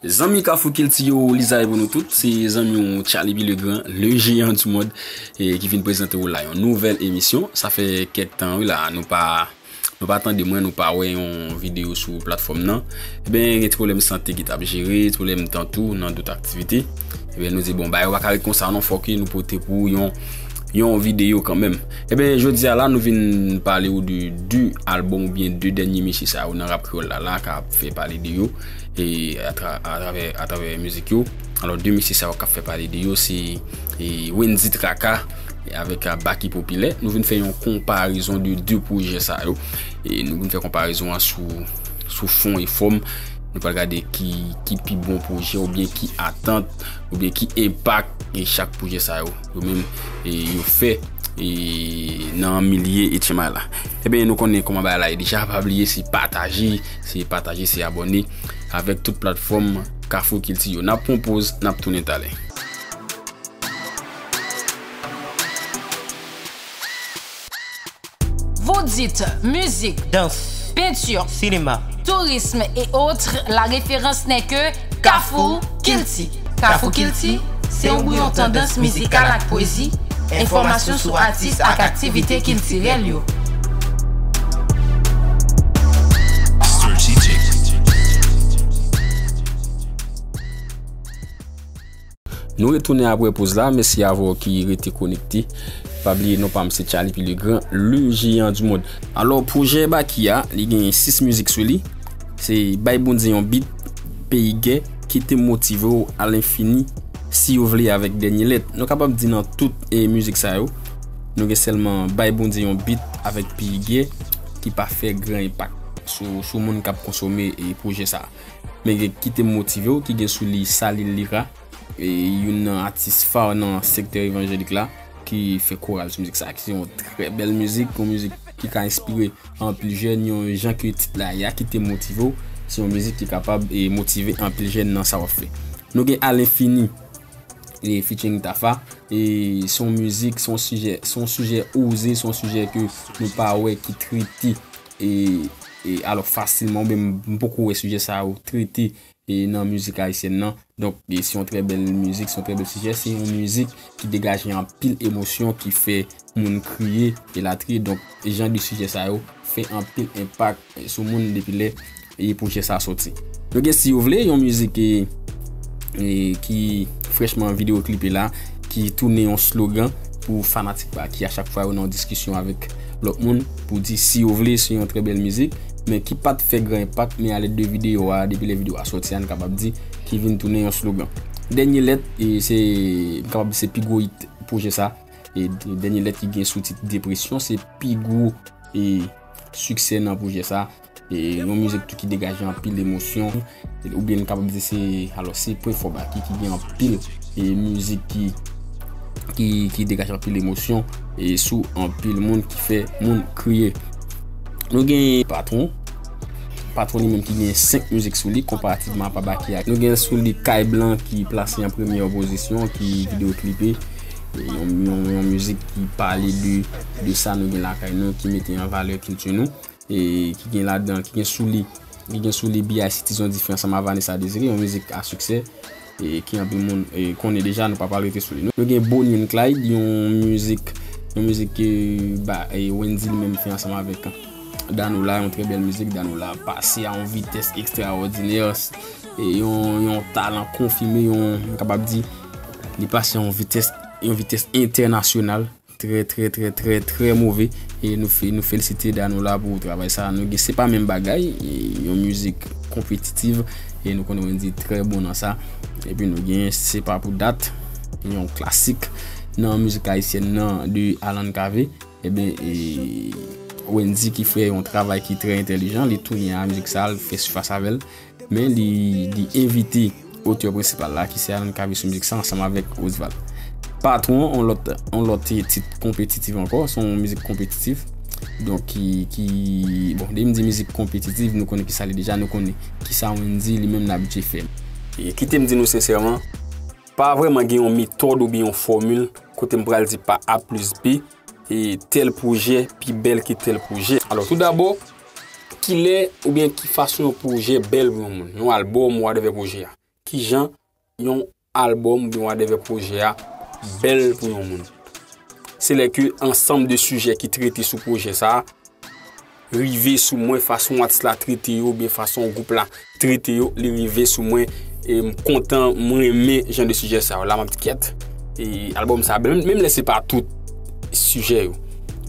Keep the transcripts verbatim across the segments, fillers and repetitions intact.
Zanmi Kafou Kilti yo, Lizay pou nou tout, se zanmi w Charlie P. Legrand, le géant du monde, e ki vin prezante w la yon nouvèl emisyon. Sa fè kèk tan, wi, la, nou pa, nou pa tande mwen, nou pa wè yon videyo sou platfòm nan. Ebyen, gen ti pwoblèm sante ki t ap jere, ti pwoblèm tan tou, nan dòt aktivite. Ebyen, nou di, bon, bagay yo pa ka ret konsa, non, fòk nou pote pou yon, yon videyo kanmenm. Ebyen, jodi a la, nou vin pale w de de albòm oubyen de dènye mesye sa yo nan rap kreyòl la, la, k ap fè pale de yo. E atra-, atravè, atravè mizik yo. Alò, de mesye sa yo k ap fè pale de yo, se, e, Wendy Traka avèk, a, Baky Popilè. Nou vin fè yon konparezon de de pwojè sa yo. E nou vin fè konparezon an sou, sou fon e fòm. Nou pral gade ki, ki pi bon pwojè oubyen ki atant oubyen ki enpak e chak pwojè sa yo, yo menm, e yo fè, e nan milye etchenmay la. Ebyen, nou konnen kòman bagay la ye deja. Pa bliye, se pataje, se pataje, se abòne avèk tout platfòm Kafou Kilti yo. N ap pran poz, n ap tounen talè. Vous dites musique, danse, peinture, cinéma, tourisme et autres, la référence n'est que Kafou Kilti. Kafou Kilti, se yon bouyon tandans mizikal ak pwezi, enfòmasyon sou atis ak aktivite kiltirèl yo. Nou retounen apre poz la, mèsi avè w ki rete konekte. Pa bliye non pa m se Charlie P. Legrand, le géant du monde. Alò, pwojè Baky a, li gen sis mizik sou li. Se Bay Bondye yon bit, Peyi Gè, Kite m motive w, Alenfini, Si yo vle avèk Dènye lèt. Nou kapab di nan tout, e, mizik sa yo, nou gen sèlman Bay Bondye yon bit avèk Peyi Gè ki pa fè gran enpak sou, sou moun k ap konsome, e, pwojè sa. Men gen Kite m motive w ki gen sou li Salil Lira, e youn nan atis fa nan sektè evanjelik la, ki fè koral sou mizik sa, ki se yon trè bèl mizik, yon mizik ki ka enspire anpil jèn, yon jan ke tit la ye a, Kite m motive w, se yon mizik ki kapab, e, motive anpil jèn nan sa w ap fè. Nou gen Alenfini, e, featuring Tafa, e se yon mizik, se yon sijè, se yon sijè oze, se yon sijè ke nou pa wè ki trete, e, e alò fasilman, oubyen m, m poko wè sijè sa yo trete e nan mizik ayisyèn nan. Donk, e se yon trè bèl mizik, se yon trè bèl sijè. Se yon mizik ki degaje anpil emosyon, ki fè moun kriye, elatriye. Donk, jan de sijè sa yo fè anpil enpak, e, sou moun depi lè, e, pwojè sa a soti. Nou gen Si yo vle, yon mizik, e, e, ki frèchman videyo klipe la, ki tounen yon slogan pou fanatik Baky a chak fwa yo nan yon diskisyon avèk lòt moun pou di Si yo vle, se yon trè bèl mizik, men ki pa t fè gran enpak, men alèd de videyo a, depi lè videyo a sòti a, n kapab di ki vin tounen yon slogan. Dènye lèt, e se, m kapab di se pi gwo hit pwojè sa. E d-, dènye lèt ki gen sou tit Depresyon, se pi gwo, e, siksè nan pwojè sa. E yon mizik tou ki degaje anpil emosyon, oubyen n kapab di se, alò, se pwen fò Baky ki gen anpil, e, mizik ki, ki, ki degaje anpil emosyon, e sou anpil moun, ki fè moun kriye. Nou gen Patwon. Patwon li menm ki gen senk mizik sou li, konparativman a pa Baky a. Nou gen sou li Kay Blan ki plase an premyè pozisyon, ki videyo klipe. E yon, yon, yon mizik ki pale de, de sa nou gen lakay nou, ki mete an valè kilti nou. E ki gen ladan, ki gen sou li, ki gen sou li B I C Citizen Dife ansanm a Vanessa Désiré, yon mizik a siksè, e ki anpil moun, e, konnen deja, nou pa pral rete sou li. Nou gen Bonnie and Clyde, yon mizik, yon mizik ke, ba, e, Wendy li menm fè ansanm avèk Danola, yon trè bèl mizik. Danola pase a yon vitès ekstraòdinè, e yon, yon talan konfime, yon, m kapab di, li pase a yon vitès, yon vitès entènasyonal. Trè, trè, trè, trè, trè move. E nou fe-, nou felisite Danola pou travay sa. Nou gen Se pa menm bagay, e yon mizik konpetitiv, e nou konnen Wendy trè bon nan sa. Epi nou gen Se pa pou dat, yon klasik nan mizik ayisyèn nan de Alan Cavé. Ebyen, e, Wendy ki fè yon travay ki trè entèlijan, li tounen a mizik sa, li fè sifas avè l. Men li, li envite otè prensipal la, ki se Alan Cavé sou mizik sa, ansanm avèk Osval. Patwon, on lòt, on lòt tit konpetitif ankò, se yon mizik konpetitif. Donk, ki, ki, bon, depi m di mizik konpetitif, nou konnen ki sa li deja, nou konnen ki sa Wendy li menm l abitye fè. E kite m di nou sensèman, pa vrèman gen yon metòd oubyen yon fòmil kote m pral di pa A plis B, e tèl pwojè pi bèl ke tèl pwojè. Alò, toudabò, kilè oubyen ki fason yon pwojè bèl pou yon moun, yon albòm, whatever pwojè a? kijan yon albòm oubyen whatever pwojè a bèl pou yon moun. Se lè ke ansanm de sijè ki trete sou pwojè sa a rive sou mwen, fason atis la trete yo, oubyen fason gwoup la trete yo, li rive sou mwen, e m kontan, m renmen jan de sijè sa yo. La, m ap di kèt, e albòm sa bèl, menm, menm lè se pa tout sijè yo.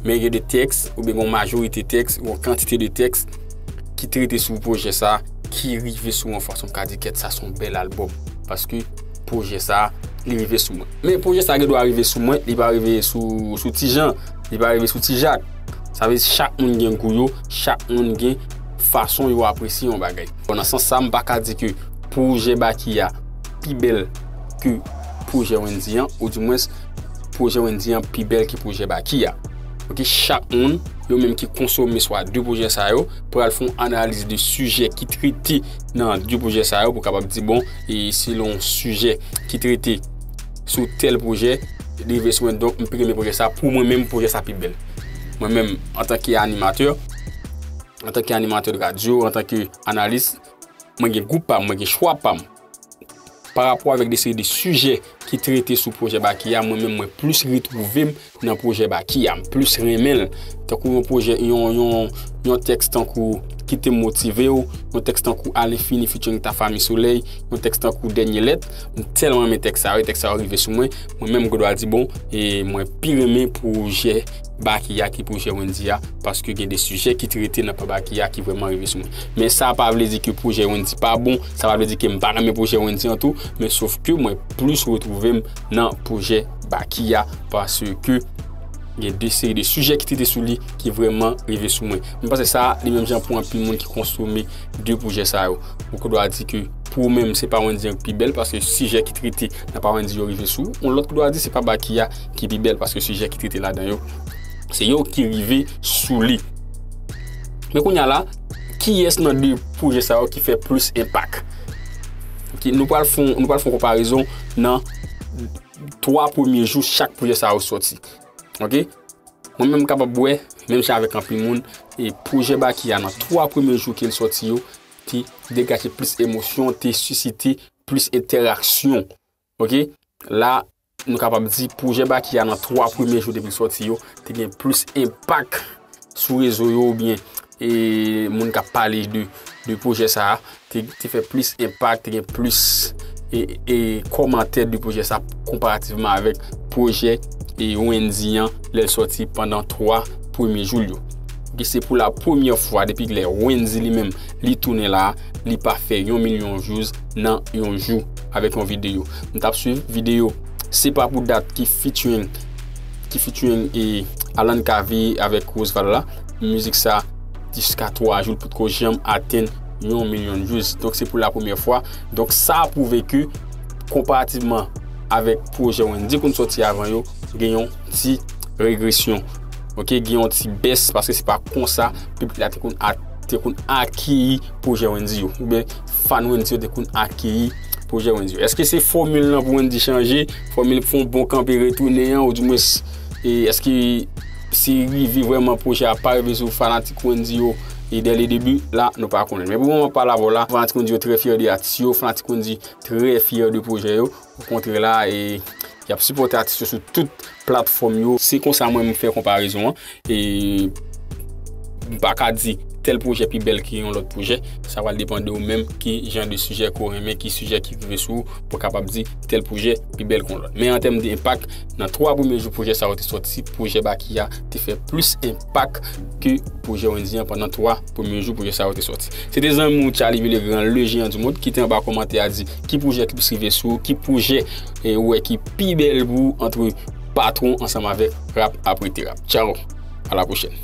Men gen de tèks, oubyen gen yon majorite tèks, yon kantite de tèks ki trete sou pwojè sa, ki rive sou yon fason m ka di kèt sa se yon bèl albòm. Paske pwojè sa, li rive sou mwen. Men pwojè sa gen dwa rive sou mwen, li pa rive sou, sou Ti Jan, li pa rive sou Ti Jak. Sa vle di chak moun gen gou yo, chak moun gen fason yo apresye yon bagay. Bon, nan sans sa, m pa ka di ke pwojè Baky a pi bèl ke pwojè Wendy an, oudimwens, pwojè Wendy an pi bèl ke pwojè Baky a. Ok, chak moun, yo menm ki konsome swa de pwojè sa yo, pral fè yon analiz de sijè ki trete nan de pwojè sa yo pou kapab di, bon, e selon sijè ki trete sou tèl pwojè, li rive sou mwen, donk, m pi renmen pwojè sa. Pou mwen menm, pwojè sa pi bèl. Mwen menm, antanke animatè, antanke animatè de radyo, antanke analis, mwen gen gwoup pa m, mwen gen chwa pa m. Pa rapò avèk de seri de sijè ki trete sou pwojè Baky a, mwen menm, mwen plis retwouve m nan pwojè Baky a, m plis renmen l. Tankou yon pwojè, yon, yon, yon tèks tankou Kite m motive w, yon tèks tankou A L'Infini featuring Tafa Misolèy, yon tèks tankou Dènye Lèt. M tèlman renmen tèks sa yo, e tèks sa yo rive sou mwen. Mwen menm, m gen dwa di, bon, e mwen pi renmen pwojè Baky a ki pwojè Wendy a, paske gen de sijè ki trete nan pa Baky a ki vrèman rive sou mwen. Men sa pa vle di ke pwojè Wendy pa bon, sa pa vle di ke m pa renmen pwojè Wendy an tou, men sof ke mwen plis retwouve m nan pwojè Baky a, paske gen de seri de sijè ki trete sou li ki vrèman rive sou mwen. Mwen panse sa, li menm jan pou anpil moun ki konsome de pwojè sa yo. Ou gen dwa di ke pou ou menm, se pa Wendy an ki pi bèl, paske sijè ki trete nan pa Wendy yo rive sou ou. Yon lòt ki dwa di se pa Baky a ki pi bèl, paske sijè ki trete ladan yo, se yo ki rive sou li. Men kounye a la, kiyès nan de pwojè sa yo ki fè plis enpak? Ok, nou pral fè, nou pral fè yon konparezon nan twa premye jou chak pwojè sa yo sòti. Ok? Mwen menm, m kapab wè, menm jan avèk anpil moun, e pwojè Baky a nan twa premye jou ke l sòti yo, te degaje plis emosyon, te sisite plis entèraksyon. Ok? La, nou kapab di pwojè Baky a nan twa premye jou depi l sòti yo, te gen plis enpak sou rezo yo oubyen, e, moun k ap pale de, de pwojè sa a, te, te fè plis enpak, te gen plis, e, e, kòmantè de pwojè sa a konparativman avèk pwojè, e, Wendy an lè l sòti pandan twa premye jou l yo. Ok, se pou la premyè fwa depi lè Wendy li menm li tounen la, li pa fè yon milyon views nan yon jou avèk yon videyo. M t ap swiv videyo Se pa pou dat ki featuring, ki featuring, e, Alan Cavé avèk Roseval la. Mizik sa jiska twa jou l potko janm atenn yon milyon views. Donk se pou la premyè fwa. Donk sa pwouve ke konparativman avèk pwojè Wendy konn sòti avan yo, gen yon ti regresyon. Ok, gen yon ti bès paske se pa konsa piblik la te konn a-, te konn akeyi pwojè Wendy yo. Oubyen fan Wendy yo te konn akeyi pwojè Wendy yo. Èske se fòmil lan pou Wendy chanje? Fòmil pou fè yon bon kanpe retounen an, oudimwens, e, èske se rive vrèman pwojè a pa rive sou fanatik Wendy yo, e, dès le début, la, nou pa konnen. Men pou moman, pale avè w la, fanatik Wendy yo trè fyè de atis yo, fanatik Wendy trè fyè de pwojè yo. Okontrè la, e, y ap sipòte atis yo sou tout platfòm yo. Se konsa mwen m fè konparezon an. E m pa ka di tèl pwojè pi bèl ke yon lòt pwojè. Sa pral depann de ou menm, ki jan de sijè ke w renmen, ki sijè ki rive sou ou, pou w kapab di tèl pwojè pi bèl ke yon lòt. Men an tèm de enpak, nan twa premye jou pwojè sa yo te sòti, pwojè Baky a te fè plis enpak ke pwojè Wendy an pandan twa premye jou pwojè sa yo te sòti. Se te zanmi w Charlie Villegrand, le géant du monde, ki te anba kòmantè a di ki pwojè ki plis rive sou ou, ki pwojè, e, ou wè ki pi bèl pou ou antre Patwon ansanm avèk Rap Apre Terap. Tchao, a la pwochèn.